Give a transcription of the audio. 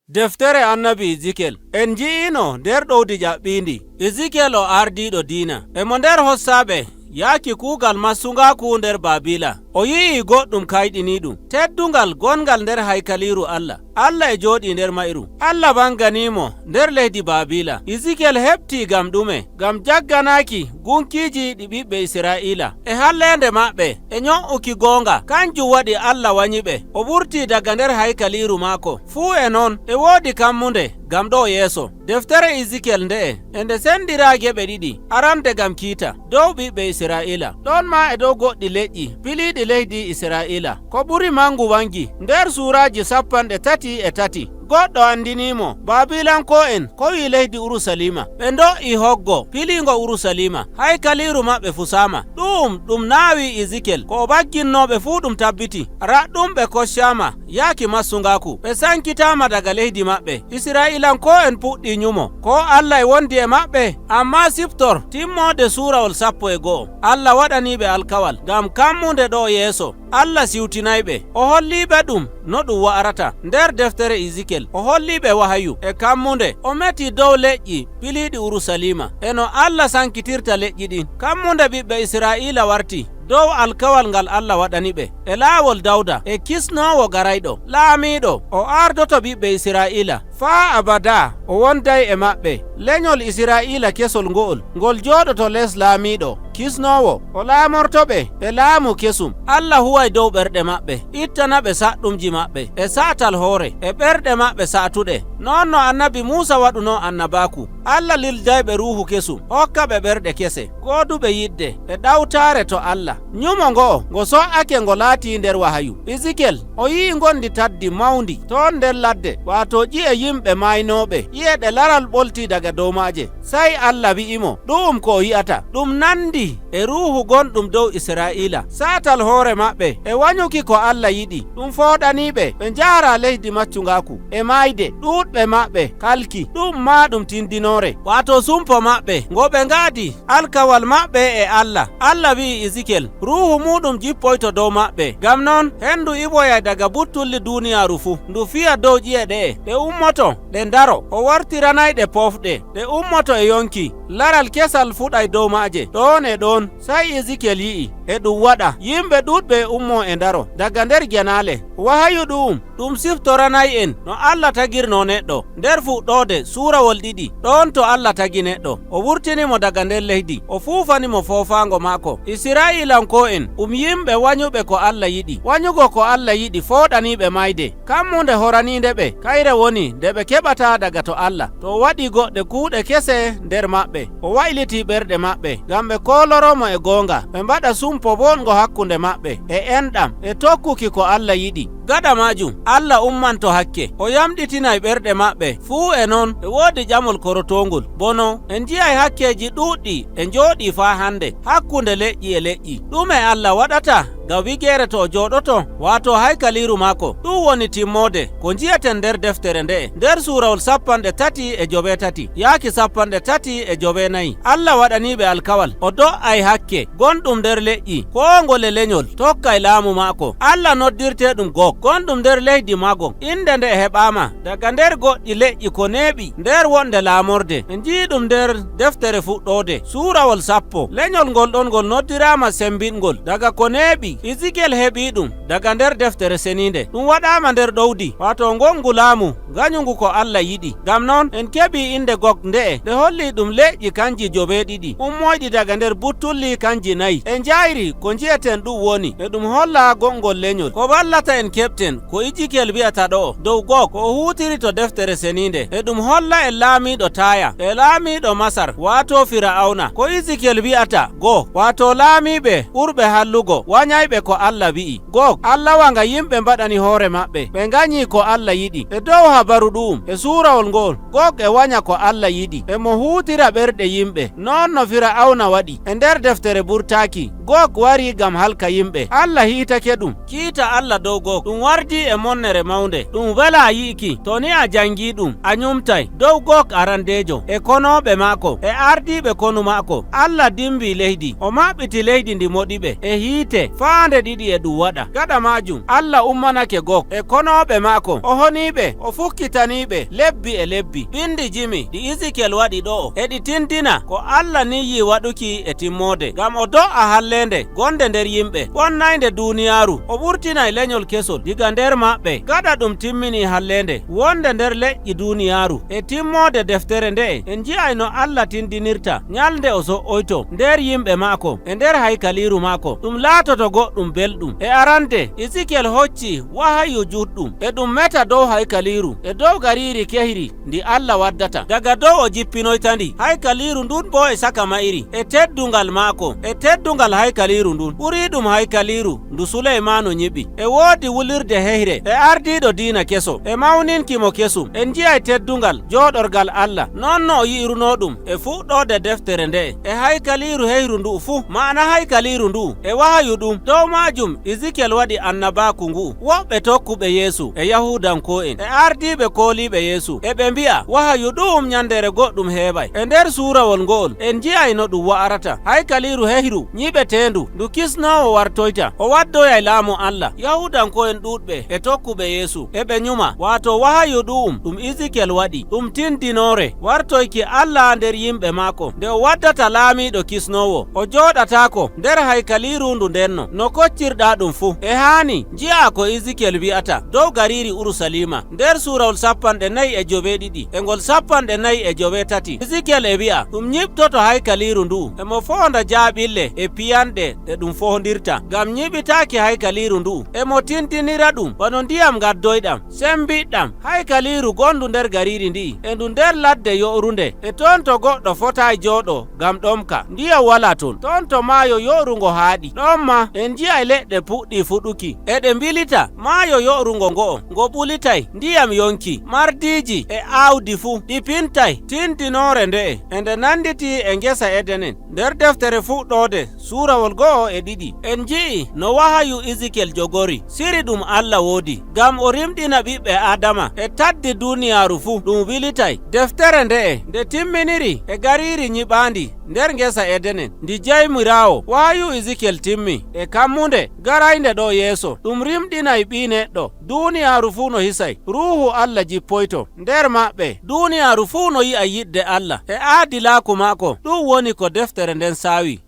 Deftere annabi Ezekiel en nji'ino nder ɗowdi ƴaɓɓindi. Ezekiel o ardiɗo diina, emo nder hossaaɓe yaaki kuugal massungaku nder Babila. O yi'i goɗɗum kayɗiniɗum teddungal gongal nder haykaliru Allah. Allah e jooɗi nder mayru. Allah banganimo nder leydi Babila. Ezekiel heɓti gam ɗume gam jagganaki gunkiji ɗi ɓiɓɓe Israila e hallende maɓɓe e nyo'uki goonga. Kanjum waɗi Allah wanyiɓe, o wurti daga nder haykaliru maako. Fuu e non e woodi kammunde gam ɗo yeeso. Deftere Ezekiel nde'e e nde sendira geɓe ɗiɗi. Arande gam kiita dow ɓiɓɓe Israila, ɗon ma e dow goɗɗi leƴƴi piliɗi leydi Israila. Ko ɓuri mangu wangi nder suraji 33. Goɗɗo andinimo Babilanko'en kowi leydi Urusalima, ɓe do'i hoggo pilingo Urusalima, haykaliru maɓɓe fusama. Ɗum ɗum naawi Ezekiel ko o bagginnoɓe fuu ɗum tabbiti. Raɗɗum ɓe koccama yaaki massungaku, ɓe sankitama daga leydi maɓɓe. Israilanko'en puɗɗi nyumo ko Allah e wondi e maɓɓe. Amma siftor timmode surawol 11, Allah waɗaniɓe alkawal ngam kammunde ɗo yeeso. Allah siwtinayɓe, o holliɓe ɗum no ɗum wa'arata nder deftere Ezekiel. O holliɓe wahayu e kammunde, o meti dow leƴƴi piliɗi Urusalima e no Allah sankitirta leƴƴi ɗin. Kammunde ɓiɓɓe Israila warti dow alkawal ngal Allah waɗani ɓe e laawol Dawda e kisnowo garayɗo laamiɗo. O ardoto ɓiɓɓe Israila faa abada, o wonday e maɓɓe. Lenyol Israila kesol ngo'ol ngol jooɗoto les laamiɗo kisnowo, o laamortoɓe e laamu kesum. Allah huway dow ɓerɗe maɓɓe, ittana ɓe saɗɗumji maɓɓe e saatal hoore e ɓerɗe maɓɓe satuɗe, non no annabi Musa waɗuno annabaku. Allah lildayɓe ruhu kesum, hokka ɓe ɓerɗe kese gooduɓe yidde e ɗawtare to Allah. Nyumo ngo'o ngo so'ake ngo laati nder wahayu Ezekiel. O yi'i gondi taddi mawndi toon nder ladde, wato ƴi'e yimɓe maynoɓe, ƴi'e ɗe laral ɓolti daga dow maaje. Sey Allah wi'imo ɗum ko o yi'ata ɗum nandi e ruhu gonɗum dow Israila. Satal hoore maɓɓe e wanyuki ko Allah yiɗi ɗum foɗaniɓe ɓe njahra leydi maccugaku e mayde. Ɗuɗɓe maɓɓe kalki ɗum ma ɗum tindinore, wato sumpo maɓɓe ngo ɓe ngaadi alkawal maɓɓe e Allah. Allah wi'i Ezekiel ruhu muɗum jippoyto dow maɓɓe. Gam non hendu ivoyay daga buttulli duniyaru fuu, ndu fiya dow ƴi'e ɗe'e, ɗe ummoto ɗe ndaro. O wartiranayɗe pofɗe, ɗe ummoto e yonki, laral kesal fuɗay dow maaje ɗon e ɗon. Sey Ezekiel yi'i e ɗum waɗa yimɓe ɗuɗɓe ummo e ndaro daga nder genale. Wahayu ɗum ɗum siftoranay en no Allah tagirno neɗɗo nder fuɗɗode surawol 2. Ɗon to Allah tagi neɗɗo, o wurtinimo daga nder leydi, o fuufanimo foofango maako. Israilanko'en um yimɓe wanyuɓe ko Allah yiɗi. Wanyugo ko Allah yiɗi foɗaniɓe mayde. Kammunde horaninde ɓe kayre woni nde ɓe keɓata daga to Allah. To o waɗi goɗɗe kuuɗe kese nder maɓɓe, o wayliti ɓerɗe maɓɓe ngam ɓe koloromo e goonga, ɓe mbaɗa sumpo bongo hakkunde maɓɓe e enɗam e tokkuki ko Allah yiɗi. Gaɗa majum Allah ummanto hakke, o yamɗitinay ɓerɗe maɓɓe. Fuu e noon e woodi ƴamol korotongol bono en jiyay hakkeji ɗuɗɗi e njooɗi faa hande hakkunde leƴƴi e leƴƴi. Ɗume Allah waɗata ngam wigere to o jooɗoto, wato haykaliru maako? Ɗum woni timmode ko jiyaten nder deftere nde'e nder surawol 38 yaaki 34. Allah waɗaniɓe alkawal o do'ay hakke gonɗum nder leƴƴi ko ngole lenyol tokkay laamu maako. Allah noddirte ɗum Gog gonɗum nder leydi Magog. Inde nde heɓama daga nder goɗɗi leƴƴi ko neeɓi nder wonde laamorde. En jii ɗum nder deftere fuɗɗode surawol 10. Lenyol ngol ɗon ngol noddirama sembinngol daga ko neeɓi. Ezekiel heɓi ɗum daga nder deftere seninde. Ɗum waɗama nder ɗowdi, wato ngongu laamu ganyungu ko Allah yiɗi. Ngam noon en keɓi inde Gog nde'e nde holli ɗum leƴƴi kanji 7 ummoyɗi daga nder buttulli kanji nayi e njayri. Ko jiyeten ɗum woni e ɗum holla gongol lenyol. Ko wallata en keɓten ko Ezekiel wi'ata ɗo dow Gog, ko o hutiri to deftere seninde, e ɗum holla en laamiɗo Taya e laamiɗo Masar, wato Fira'auna. Ko Ezekiel wi'ata go, wato laamiɓe ɓurɓe hallugo wanyayɓe ko Allah wi'i. Gog Allah wa nga yimɓe mbaɗani hoore maɓɓe, ɓe ganyi ko Allah yiɗi. E dow habaru ɗum e surawol ngol, Gog e wanya ko Allah yiɗi, e mo hutira ɓerɗe yimɓe non no Fira'auna waɗi e nder deftere burtaki. Gog wari gam halka yimɓe. Allah hiitake ɗum. Kiita Allah dow Gog ɗum wardi e monnere mawnde. Ɗum wela yi'iki to ni a jangi ɗum a nyumtay dow Gog arandejo e konoɓe maako e ardiɓe konu maako. Allah dimbi leydi, o maɓɓiti leydi ndi moɗiɓe e hiite faa Haa nde 2 e ɗum waɗa. Gaɗa majum Allah ummanake Gog e konoɓe maako, o honiɓe, o fukkitaniɓe lebbi e lebbi. Bindi jimi ɗi Ezekiel waɗi ɗo'o e ɗi tindina ko Allah niyi waɗuki e timmode, ngam o do'a hallende gonde nder yimɓe ɓonnaynde duniyaaru, o wurtinay lenyol kesol diga nder maɓɓe. Gaɗa ɗum timmini hallende wonde nder leƴƴi duniyaaru e timmode deftere nde'e, en ji'ay no Allah tindinirta nyalde o so'oyto nder yimɓe maako e nder haykaliiru maako. Ɗum laatoto goɗɗum belɗum. E arande Ezekiel hocci wahayu juɗɗum e ɗum meta dow haykaliiru e dow gariri kehri ndi Allah waddata daga dow o jippinoyta ndi. Haykaliiru ndun bo e saka mayri e teddungal maako e teddungal haykaliiru ndun ɓuri ɗum haykaliiru ndu Suleymanu nyiɓi. E woodi wulirde heyre e ardiɗo diina keso e mawninki mo kesum. En ji'ay teddungal joɗorgal Allah non no o yi'iruno ɗum e fuɗɗode deftere nde'e e haykaliiru heyru ndu fuu. Ma'ana haykaliiru ndu e wahayu ɗum dow majum Ezekiel waɗi annabaku ngu. Woɓɓe tokkuɓe Yeesu e Yahudanko'en e ardiɓe kooliɓe Yeesu e ɓe mbi'a wahayu ɗum nyandere goɗɗum heɓay. E nder surawol ngo'ol en ji'ay no ɗum wa'arata. Haykaliiru heyru nyiɓetendu ndu kisnowo wartoyta, o waddoyay laamu Allah. Yahudanko'en ɗuɗɓe e tokkuɓe Yeesu e ɓe nyuma wato wahayu ɗum ɗum Ezekiel waɗi ɗum tindinore wartoyki Allah nder yimɓe maako nde o waddata laamiɗo kisnowo. O joɗatako nder haykaliiru ndu ndenno no koccirɗa ɗum fuu. E haani ji'a ko Ezekiel wi'ata dow gariri Urusalima nder surawol 47 e ngol 48. Ezekiel e wi'a ɗum nyiɓtoto haykaliiru ndu, emo fonda jaaɓille e piyanɗe ɗe ɗum fondirta ngam nyiɓitaki haykaliiru ndu. Emo tintinira ɗum bano ndiyam gaddoyɗam sembiɗɗam. Haykaliiru gondu nder gariri ndi e ndu nder ladde yo'runde, e ton to goɗɗo fotayi jooɗo ngam ɗomka, ndiyam wala ton, ton to maayo yo'rungo haaɗi. Ɗon ma en ji'ay leɗɗe puɗɗi fuɗuki e ɗe mbilita. Maayo yo'rungo ngo'o ngo ɓulitay ndiyam yonki, mardiji e aawdi fuu ɗi pintay. Tindinore nde'e e nde nanditi e ngesa Edenen nder deftere fuɗɗode surawol 1 e 2. En ji'i no wahayu Ezekiel jogori siri ɗum Allah woodi ngam o rimɗina ɓiɓɓe Adama e taddi duniyaaru fuu ɗum wilitay. Deftere nde'e nde timminiri e gariri nyiɓandi nder ngesa Edenen ndi jeymirawo. Wahayu Ezekiel timmi e kammunde garaynde ɗo yeeso ɗum rimɗinay ɓi neɗɗo. Duniyaaru fuu no hisay, ruuhu Allah jippoyto nder maɓɓe. Duniyaaru fuu no yi'a yiɗde Allah e aadilaku maako. Ɗum woni ko deftere nden saawi.